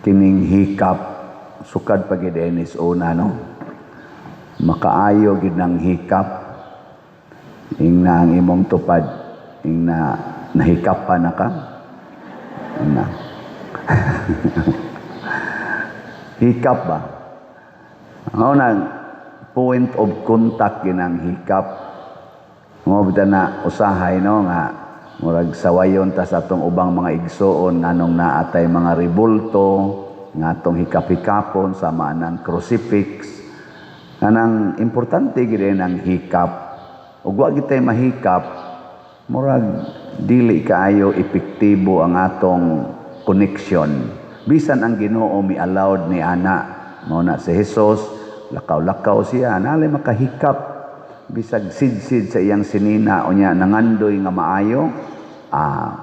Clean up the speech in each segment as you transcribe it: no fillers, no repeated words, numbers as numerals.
Kining hikap, sukad pa gid is una, no? Makaayo gid ng hikap. Ingna ang imong tupad, ingna nahikap pa na ka. Ingna. Hikap ba? Ang na point of contact ginang hikap. Mo bitaw na usahay, no, nga murag sawayon ta sa atong ubang mga igsuon nganong naatay mga rebulto nga atong hikap-hikapon sama ng crucifix. Kanang importante gid ang hikap. Ug wa gid tay mahikap, murag dili kaayo epektibo ang atong connection. Bisan ang Ginoo mi allowed ni ana. Mao na si Jesus, lakaw-lakaw siya, nalay makahikap bisag sidsid sa iyang sinina, unya nangandoy nga maayo,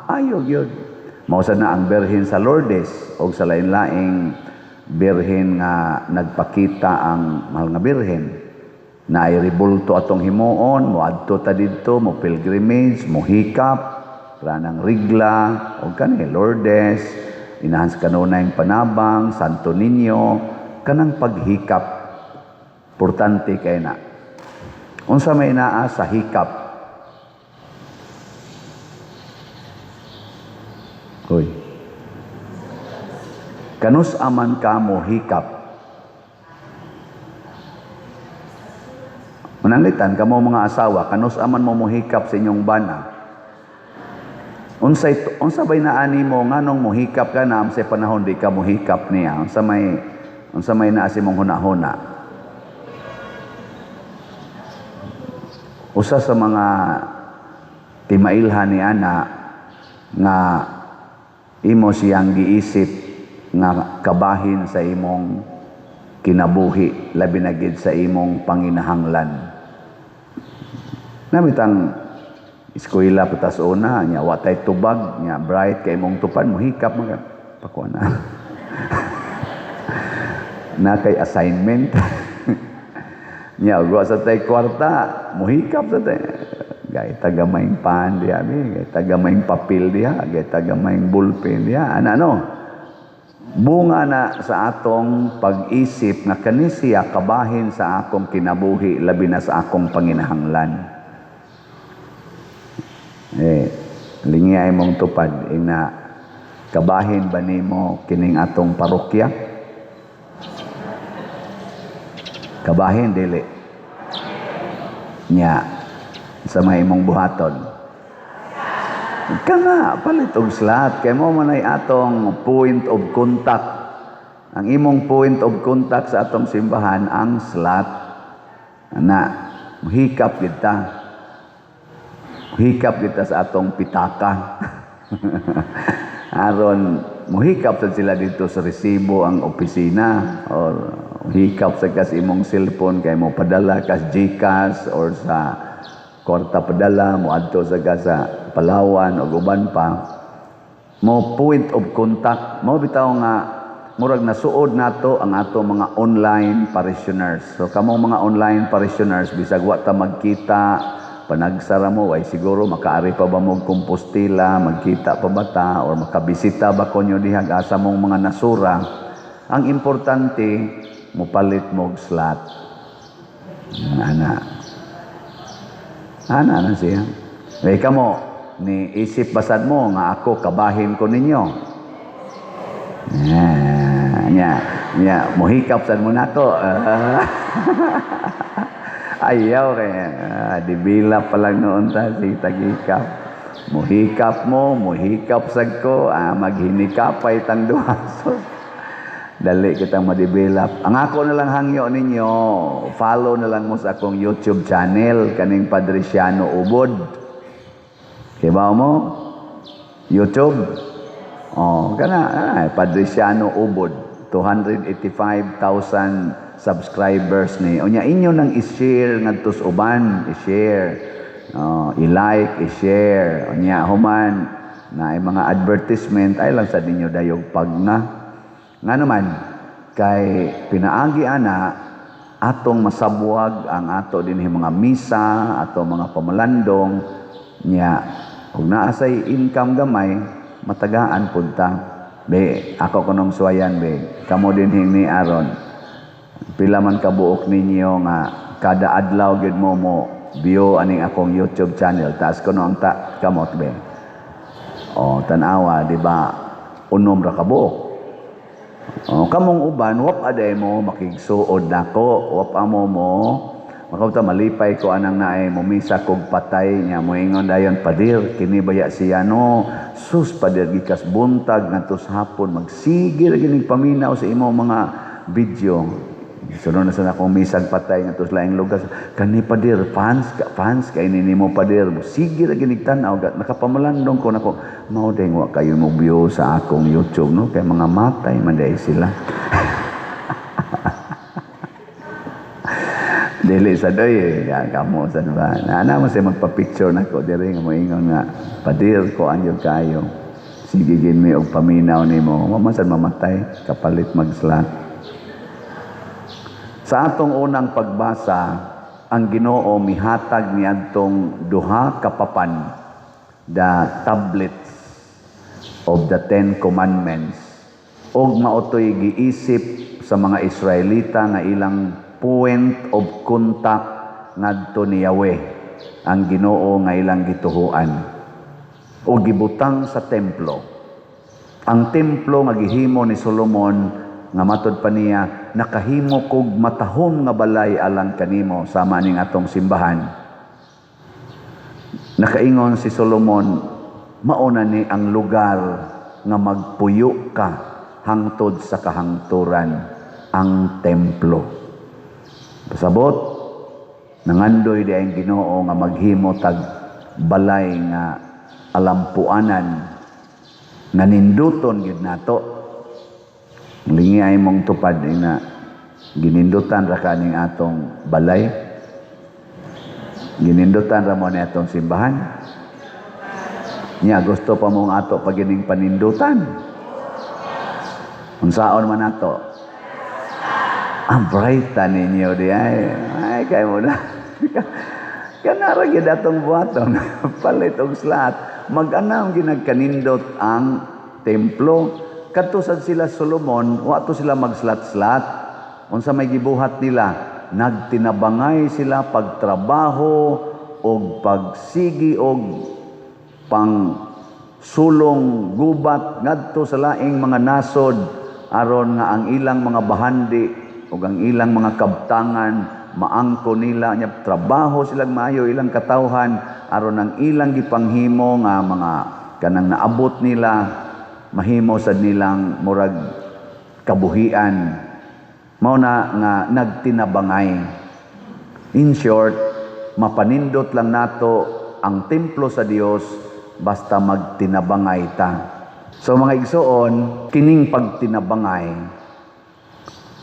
ayo gyud. Mao sad na ang Birhen sa Lourdes og sa lain-laing birhen nga nagpakita ang mahal nga Birhen na ay rebulto atong himuon, moadto ta didto, mo pilgrimage, mo hikap, pranang rigla, og kani Lourdes, inahan sa kanunayng panabang, Santo Niño, kanang paghikap. Importante kay na. Unsa may naa sa hikap? Hoy. Kanus aman ka mo hikap? Mananglitan kamo mga asawa, kanus aman mo mohikap sa inyong bana? Unsa bay naani mo nganong mohikap ka na sa panahon di ka mohikap niya? Unsa may naa sa imong hunahuna? Usa sa mga timailhan ni ana nga imo siyang giisip nga kabahin sa imong kinabuhi, labi na gid sa imong panginahanglan. Namitang eskwela patas una, nya wa tay tubag, nya bright kay imong tupad, mohikap man ka. Pakuha na. Na kay assignment. Nya ug sa tay kwarta, mohikap sa tay. Gay tagamayng pan diha bi, gay tagamayng papel diha, gay tagamayng ballpen diha. Ana, no? Bunga na sa atong pag-isip nga kani siya kabahin sa akong kinabuhi, labi na sa akong panginahanglan. Eh, lingiyay mong tupad, ina kabahin ba nimo kining atong parokya? Kabahin dili. Nya sa may imong buhaton. Kana palit og slot kay mo man ay atong point of contact. Ang imong point of contact sa atong simbahan ang slot. Na hikap kita. Hikap kita sa atong pitaka. Aron muhikap sad sila dito sa resibo ang opisina or hikap sa kas imong cellphone kay mo padala kas GCash or sa kwarta padala mo adto sa ka sa Palawan o uban pa mo point of contact mo bitaw nga murag nasuod nato ang ato mga online parishioners. So kamong mga online parishioners, bisag wa ta magkita, panagsara mo ay siguro makaari pa ba mo Compostela, magkita pa ba ta or makabisita ba konyo diha asa mong mga nasura. Ang importante mopalit mo og slot. Ana. Ana na siya. Kay kamo ni isip basad mo nga ako kabahin ko ninyo. Nya, nya mohikap sad mo nako. Ayaw kay dibila pa lang noon ta si tagikap. Mohikap mo, mohikap sad ko, maghinikapay tang duha. So, dali kitang ma-develop. Ang ako na lang hangyo ninyo, follow na lang mo sa akong YouTube channel kaning Padre Siano Ubod. Kibaw mo? YouTube? Oh, kana Padre Siano Ubod, 285,000 subscribers ni. Unya inyo nang i-share ngadto sa uban, i-share. Oh, i-like, i-share. Unya human na ay mga advertisement ay lang sa ninyo dayog pag nga. Nga naman kay pinaagi ana atong masabwag ang ato dinhi mga misa, ato mga pamalandong, nya ug naa say income gamay, matagaan pud ta. Be, ako kunong suwayan, be. Kamo din ni aron. Pila man kabuok ninyo nga kada adlaw gyud mo mo view aning akong YouTube channel? Taas kuno ang ta kamot, be. Oh, tan-awa, di ba? 6 ra kabuok. Oh, kamong uban, wap aday mo makigsuod nako, wap amo mo makauta, malipay ko anang naay mumisa kog patay nya moingon dayon, "Padir, kini baya siya, no? Sus, padir, gikas buntag ngadto sa hapon magsige ra gining paminaw sa imo mga video." Sunod na sa akong misag patay ngadto sa laing lugar. "Kani, padir, fans ka, fans kay ni nimo, padir. Sige ra ginig tan-aw." Nakapamalandong ko nako, mao day wa kayo mo view sa akong YouTube, no, kay mga matay man day sila. Dili sa doy eh. Ya, kamo sa ba. Ana mo siya magpa-picture nako diri nga moingon nga, "Padir, ko anyo kayo. Sige gin mi og paminaw nimo." Wa man sad mamatay kapalit mag-slot. Sa atong unang pagbasa, ang Ginoo mihatag niadtong duha ka papan, the tablets of the Ten Commandments. Og maotoy giisip sa mga Israelita nga ilang point of contact ngadto ni Yahweh, ang Ginoo nga ilang gituhuan. O gibutang sa templo. Ang templo nga gihimo ni Solomon nga matod pa niya, "Nakahimo kog matahom nga balay alang kanimo," sama ning atong simbahan. Nakaingon si Solomon, mauna ni ang lugar nga magpuyo ka hangtod sa kahangturan, ang templo. Pasabot, nangandoy di ang Ginoo nga maghimo tag balay nga alampuanan nga ninduton gyud nato. Lingi ay mong tupad nga ginindutan ra kaning atong balay. Ginindutan ra mo ni atong simbahan. Nya gusto pa mong ato pagining panindutan. Unsaon man ato? Ang bright ninyo di ay. Ay kay mo na. Kanara gyud atong buhaton. Palit og slot. Mag-anam ginagkanindot ang templo. Kadto sad sila Solomon, wa to sila mag-slot-slot. Unsa may gibuhat nila? Nagtinabangay sila pagtrabaho og pagsigi og pang sulong gubat ngadto sa laing mga nasod aron nga ang ilang mga bahandi ug ang ilang mga kabtangan maangko nila. Nya trabaho silang maayo ilang katawhan aron ang ilang gipanghimo nga mga kanang naabot nila mahimo sad nilang murag kabuhian. Mao na nga nagtinabangay. In short, mapanindot lang nato ang templo sa Dios basta magtinabangay ta. So mga igsoon, kining pagtinabangay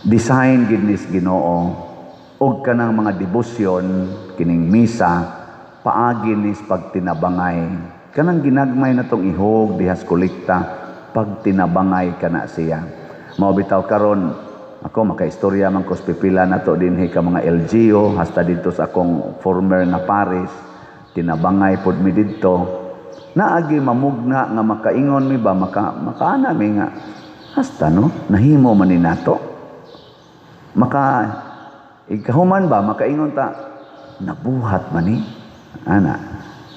design gid nis Ginoo, ug kanang mga debosyon, kining misa, paagi nis pagtinabangay. Kanang ginagmay na tong ihog dihas kolekta, pagtinabangay kana siya. Mao bitaw karon ako makaistorya man ko sa pipila nato dinhi ka mga LGU, hasta didto sa akong former nga parish, tinabangay pod mi didto. Naagi mamugna nga makaingon mi ba, makaana mi nga hasta no nahimo man ni nato, maka ikahuman ba makaingon ta, nabuhat man ni ana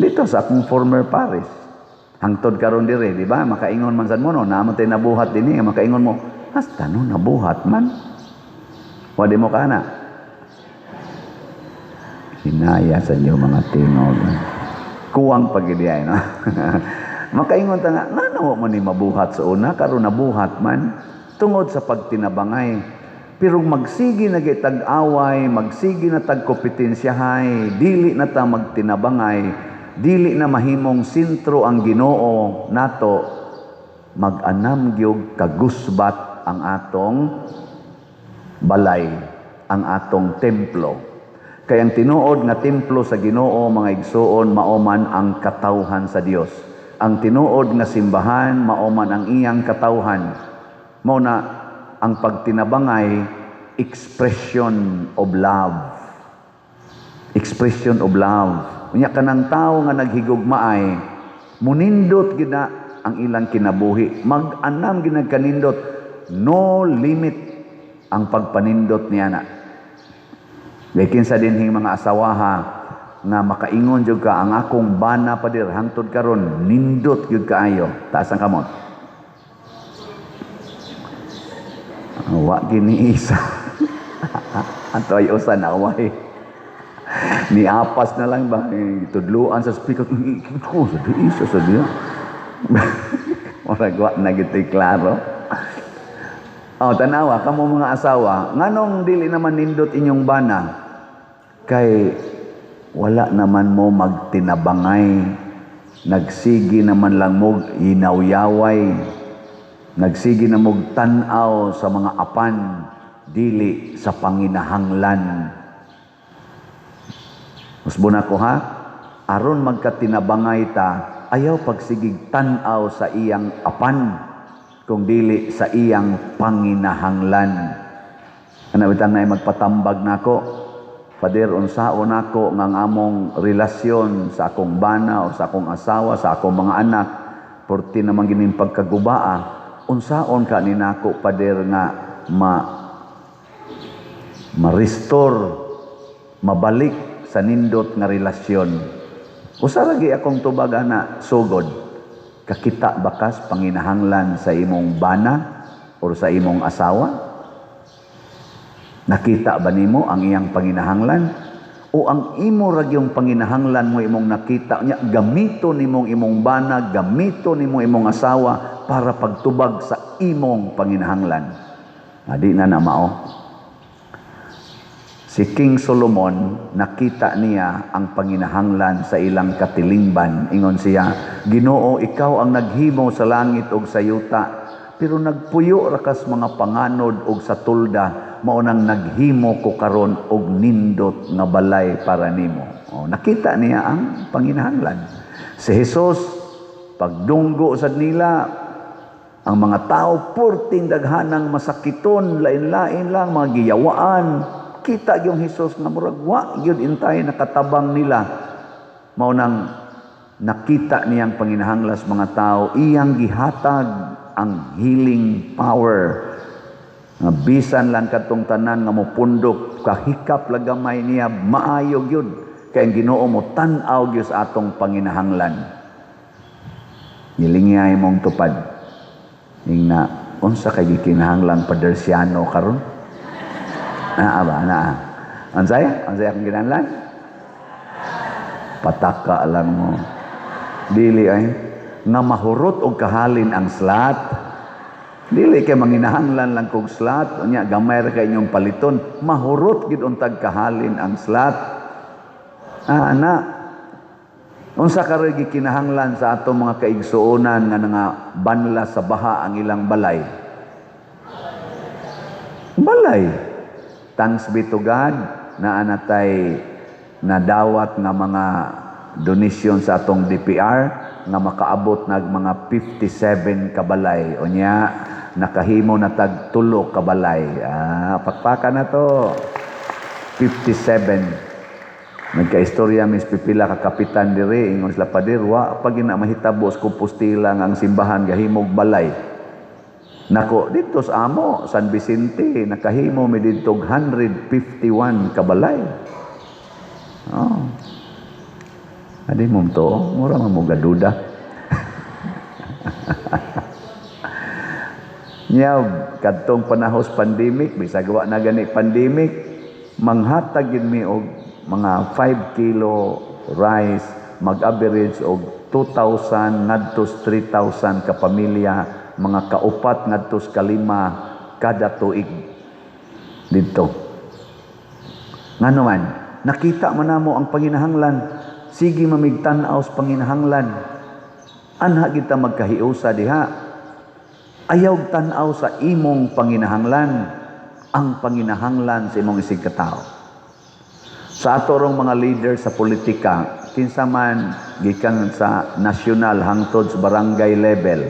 dito sa akong former parish. Hangtod karon dire, di ba, makaingon man sad mo, no, naa man tay nabuhat dinhi nga makaingon mo, hasta no nabuhat man. Wa di mo kana hinaya sa inyo mga tingog. Kuwang pagidi ay, no? Makaingon ta nga, ngano mo ni mabuhat sa una, karon nabuhat man, tungod sa pagtinabangay. Pero magsige na tag-away, magsige na tag kompetensyahay, dili na ta magtinabangay, dili na mahimong sentro ang Ginoo nato, mag-anam gyud kagusbat ang atong balay, ang atong templo. Kay ang tinuod nga templo sa Ginoo, mga igsuon, mao man ang katawhan sa Dios. Ang tinuod nga simbahan mao man ang iyang katawhan. Mao na ang pagtinabangay, expression of love. Expression of love. Unya kanang tao nga naghigugmaay, munindot gid na. ang ilang kinabuhi. Mag-anam ginagkanindot, no limit ang pagpanindot niya na. Kay kinsa dinhing mga asawaha nga makaingon jud ka, "Ang akong bana, pader, hangtod karon nindot gyud kaayo"? Taas ang kamot. Wa gini isa. Ato ay usa na way. Ni apas na lang ba eh, tudluan sa speaker ko sa di isa sa diya. Murag wa na gito'y klaro. Oh, tanawa kamo mga asawa, nganong dili naman nindot inyong bana? Kay wala naman mo magtinabangay. Nagsigi naman lang mo hinawyaway. Nagsigi na mo tan-aw sa mga apan, dili sa panginahanglan. Usbon ako ha, aron magkatinabangay ta, ayaw pagsigig tan-aw sa iyang apan, kung dili sa iyang panginahanglan. Ana bitang na magpatambag nako, "Father, unsaon nako nga ang among relasyon sa akong bana o sa akong asawa, sa akong mga anak, porti naman gining pagkagubaa, unsaon ka ni nako, Pader, nga ma-restore, mabalik sa nindot nga relasyon?" Usa ra gi akong tubag ana, sugod. Kakita bakas panginahanglan sa imong bana or sa imong asawa? Nakita ba nimo ang iyang panginahanglan? O ang imo ra gyung panginahanglan mo imong nakita nya gamito nimong imong bana, gamito nimo imong asawa para pagtubag sa imong panginahanglan? Adi na na mao. Si King Solomon, nakita niya ang panginahanglan sa ilang katilingban. Ingon siya, "Ginoo, ikaw ang naghimo sa langit ug sa yuta, pero nagpuyo ra kas mga panganod ug sa tolda, mao nang naghimo ko karon og nindot nga balay para nimo." Oh, nakita niya ang panginahanglan. Si Jesus, pagdunggo sad nila, ang mga tao purting daghanang masakiton, lain-lain lang mga giyawaan. Kita yung Jesus nga murag wa gyud intay nakatabang nila. Mao nang nakita niyang panginahanglan sa mga tao, iyang gihatag ang healing power. Nga bisan lang kadtong tanan nga mopundok, kahikap lang gamay niya, maayo gyud. Kay ang Ginoo mo tan-aw gyud sa atong panginahanglan. Nilingiyay mong tupad. Ingna, unsa kay gikinahanglan Padersiano karon? Naa ba? Naa. Unsay? Unsay akong kinahanglan? Pataka lang mo. Dili ay nga mahurot og kahalin ang slat. Dili kay manginahanglan lang kog slat, unya gamay ra kay inyong paliton, mahurot gid untag kahalin ang slat. Ah, ana. Unsa karoy gikinahanglan sa atong mga kaigsuonan nga nga banla sa baha ang ilang balay? Balay. Thanks be to God, naa na tay nadawat nga mga donasyon sa atong DPR nga makaabot nag mga 57 kabalay. Unya nakahimo na tag 3 kabalay. Ah, pakpakan na to. 57. Nagkaistorya mis pipila ka kapitan diri, ingon sila, "Pader, wa pa gina mahitabo sa Compostela nga ang simbahan gahimog balay." Nako, dito sa amo, San Vicente, nakahimo mi didto 151 kabalay. Oh. Adi mo to, mura man mo gaduda. Nya kadtong panahos pandemic, bisag wa na gani pandemic, manghatag gyud mi og mga 5 kilo rice, mag-average og 2,000 ngadto 3,000 ka pamilya, mga kaupat ngadto 5 kada tuig didto. Ngano man, nakita man namo ang panginahanglan, sige mamigtan-aw sa panginahanglan. Anha kita magkahiusa diha. Ayaw tan-aw sa imong panginahanglan, ang panginahanglan sa imong isig katao. Sa ato rong mga leader sa politika, kinsa man gikan sa national hangtod sa barangay level,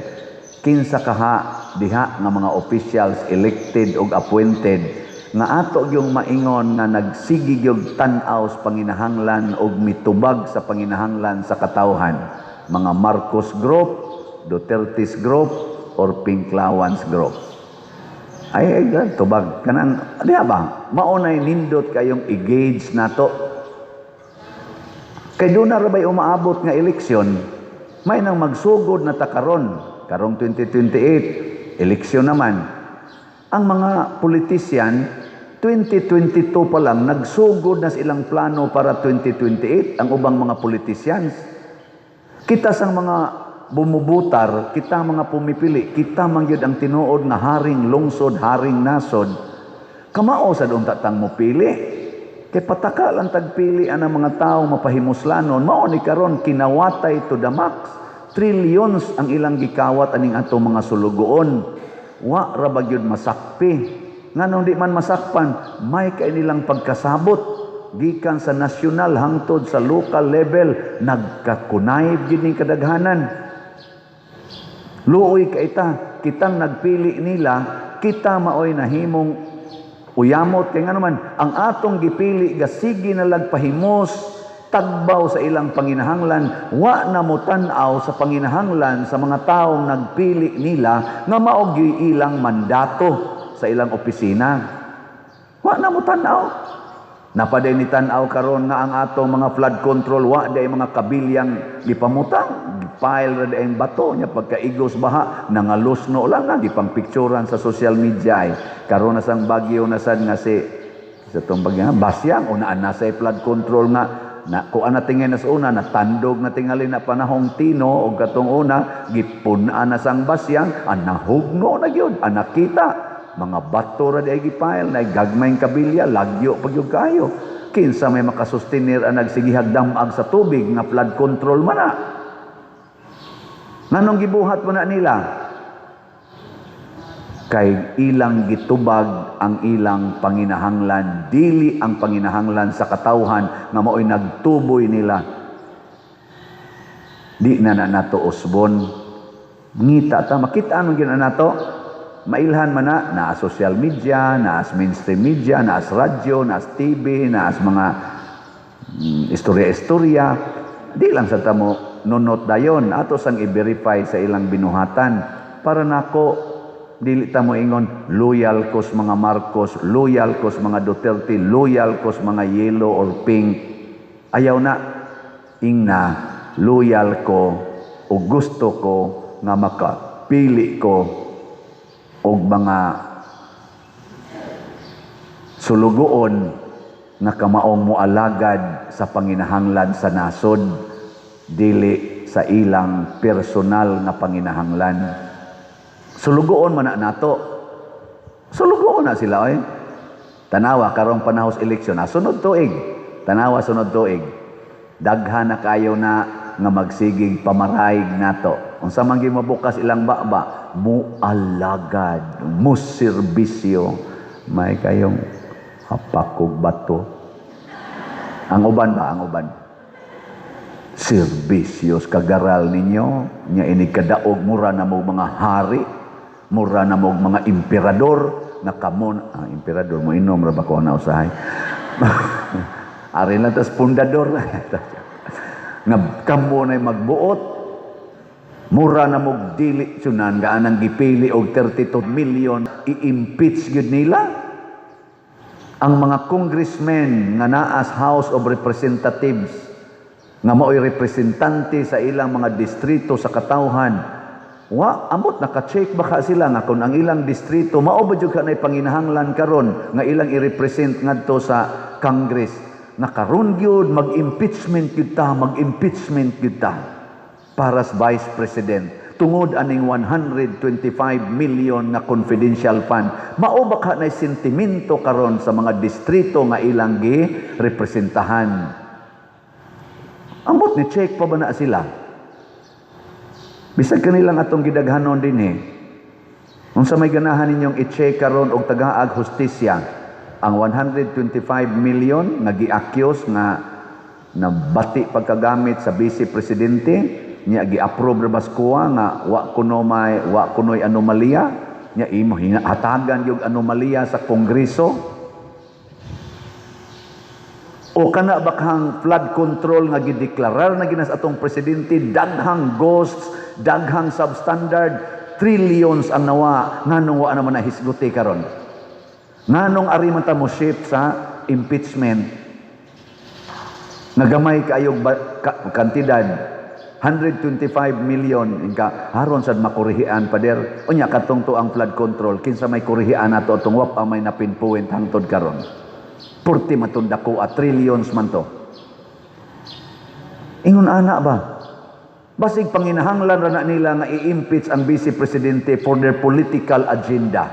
kinsa kaha diha nga mga officials elected og appointed nga ato yung maingon nga nagsigi gyud tan-aw sa panginahanglan og mitubag sa panginahanglan sa katawhan, mga Marcos Group, Duterte's group, or Pinklawans group. Ay, ay, ay tubag. Kanang, diha ba? Maunay nindot kayong i-gauge nato. Kay doon na rabay umaabot nga eleksyon, may nang magsugod na ta karon, karong 2028, eleksyon naman. Ang mga politician, 2022 pa lang, nagsugod na silang plano para 2028, ang ubang mga politicians. Kita sang mga bumubutar, kita mga pumipili, kita man gyud ang tinuod nga haring lungsod, haring nasod. Kamao sa unta tang mopili. Kay pataka lang tagpili ang mga tao mapahimuslanon, mao ni karon kinawatay to the max. Trillions ang ilang gikawat aning atong mga sulugoon. Wa ra ba gyud masakpi? Nganong di man masakpan, may kay nilang pagkasabot gikan sa national hangtod sa local level, nagkakunayb gyud ning kadaghanan. Luoy ka ita, kitang nagpili nila, kita maoy nahimong uyamot. Kay ngano man ang atong gipili gasige na lagpahimos tagbaw sa ilang panginahanglan, wa na mo tan-aw sa panginahanglan sa mga taong nagpili nila nga mao gyuy ilang mandato sa ilang opisina. Wa na mo tan-aw. Napaday ni tan-aw karon nga ang atong mga flood control, wa day mga kabilyang gipamutang, gipile ra day ang bato nya, pagkaigos baha nangalusno lang na gipang-picturean sa social media. Ay karon na sang bagyo na sad nga si sa tong bagyo nga Basyang, unaan na sa flood control nga na kuan na tingin na sa una, natandog na tingali na panahong Tino og katong una, gipun-an na sang Basyang, ang nahugno na gyud ang nakita mga bato ra di ay gipile na gagmayng kabilya, lagyo pag gyud kayo. Kinsa may makasustenir ang nagsigihag damag sa tubig nga flood control man na? Nganong gibuhat mo na nila? Kay ilang gitubag ang ilang panginahanglan, dili ang panginahanglan sa katawhan nga mao'y nagtuboy nila. Di na na nato usbon. Ngita ta, makita man gyud na nato. Mailhan man na, naa social media, naa mainstream media, naa radyo, naa TV, naa mga istorya-istorya. Di lang sa tamo nunot dayon, ato sang i-verify sa ilang binuhatan. Para nako, dili ta mo ingon loyal kos mga Marcos, loyal kos mga Duterte, loyal kos mga yellow or pink. Ayaw na. Ingna, loyal ko o gusto ko nga makapili ko og mga sulugoon nga kamaong moalagad sa panginahanglan sa nasod, dili sa ilang personal nga panginahanglan. Sulugoon man na nato. Sulugoon na sila oy. Tanawa karong panahon sa eleksyon, ah, sunod tuig. Tanawa sunod tuig. Daghan na kayo na nga magsigig pamaraig nato. Unsa man gyud mabukas ilang baba, mualagad, muserbisyo. May kayong hapakog bato. Ang uban ba? Ang uban. Serbisyo kagaral ninyo, nya inig kadaog mura na mo mga hari, mura na mo mga emperador, nga kamo, ah, emperador mo inom ra ba ko na usahay. Ari lang tas pundador. Nga kamo na magbuot, mura na mo dili sunan gaanang gipili og 32 million, i-impeach gyud nila ang mga congressmen nga naas House of Representatives nga mao'y representante sa ilang mga distrito sa katawhan. Wa amot naka-check baka sila nga kung ang ilang distrito mao ba jud kanay panginahanglan karon nga ilang i-represent ngadto sa Congress, nga karon gyud mag-impeachment gyud ta, mag-impeachment gyud ta para sa Vice President tungod aning 125 million nga confidential fund? Mao ba ka na sentimento karon sa mga distrito nga ilang gi representahan? Ambot ni check pa ba na sila? Bisag kanilang atong gidaghanon dinhi. Unsa may ganahan ninyong i-check karon og tagaag hustisya ang 125 million nga gi-accuse nga nabati pagkagamit sa Vice Presidente niya, gi-approve ra bas kuha nga wa kunoy anomalya niya, imo hatagan yung anomalya sa Kongreso? O kana ba kang flood control nga gideklarar na ginas atong presidente, daghang ghosts, daghang substandard, trillions ang nawa, nganong wa naman na hisguti karon? Nganong ari man ta mo shift sa impeachment? Nga gamay kaayog kantidad, 125 million inka haron sad makurihian, pader. Unya katong to ang flood control, kinsa may kurihian nato atong wa pa may napinpoint hangtod karon? Purti man dako at trillions man to. Ingon ana ba, basig panginahanglan ra na nila nga i-impeach ang vice presidente for their political agenda,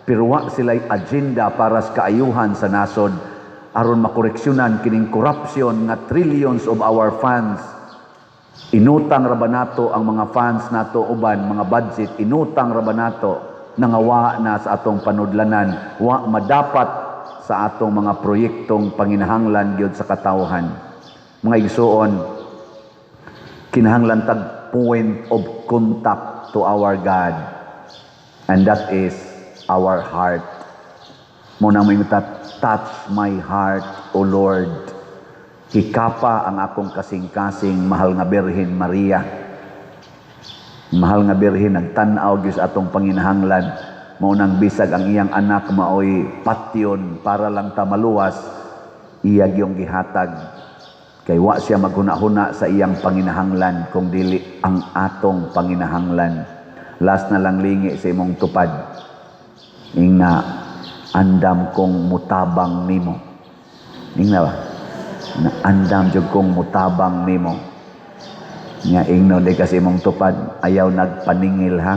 pero wa sila'y agenda para sa kaayuhan sa nasod aron makoreksyonan kining corruption nga trillions of our funds. Inutang ra ba nato ang mga funds nato uban mga budget, inutang ra ba nato nangawa na sa atong panudlanan, wa madapat sa atong mga proyektong panginahanglan gyud sa katawhan. Mga igsuon, kinahanglan tag point of contact to our God, and that is our heart. Mao na may "Touch my heart, O Lord." Hikapa ang akong kasing-kasing, mahal nga Birhen Maria. Mahal nga Birhen, nagtan-aw gyud sa atong panginahanglan. Mao nang bisag ang iyang anak maoy patyon para lang ta maluwas, iya gyung gihatag. Kay wa siya maghuna-huna sa iyang panginahanglan kung dili ang atong panginahanglan. Last na lang, lingi sa imong tupad. Ingna, "Andam kong mutabang nimo." Ingna ba? Na andam jud kong mutabang nimo. Nga ingno di kasi imong tupad, "Ayaw nagpaningil ha."